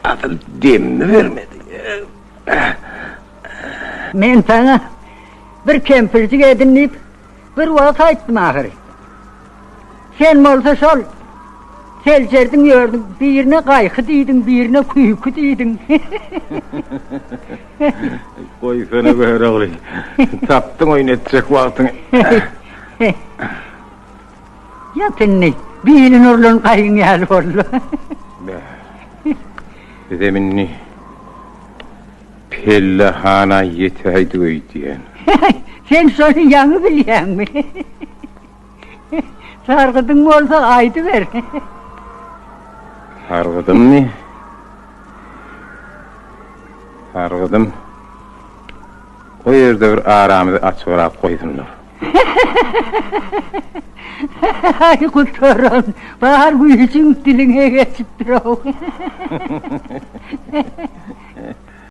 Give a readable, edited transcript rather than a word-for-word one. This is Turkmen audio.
Asyl demini bermedi. Men saňa bir kempirjik edin diýip, bir wagt aýtdym ahyry. Sen bolsa şol seljerdiň ýördüň, birine gaýky diýdiň, birine küýki diýdiň. Goýsana Görogly, tapdyň oýun etjek wagtyňy. Ýat indi, bilin urlan gaýyň ýaly boldy. Bäh, bizem indi pellehana ýetäýdik öýdýän. Sen şony ýaňy bilýäňmi? Sargydyň bolsa aýdyber. Sargydymmy? Sargydym. O ýerde bir aramyzy açygrak goýsunlar. Aý gutaran, bar güýjüň diliňe geçipdir-ow.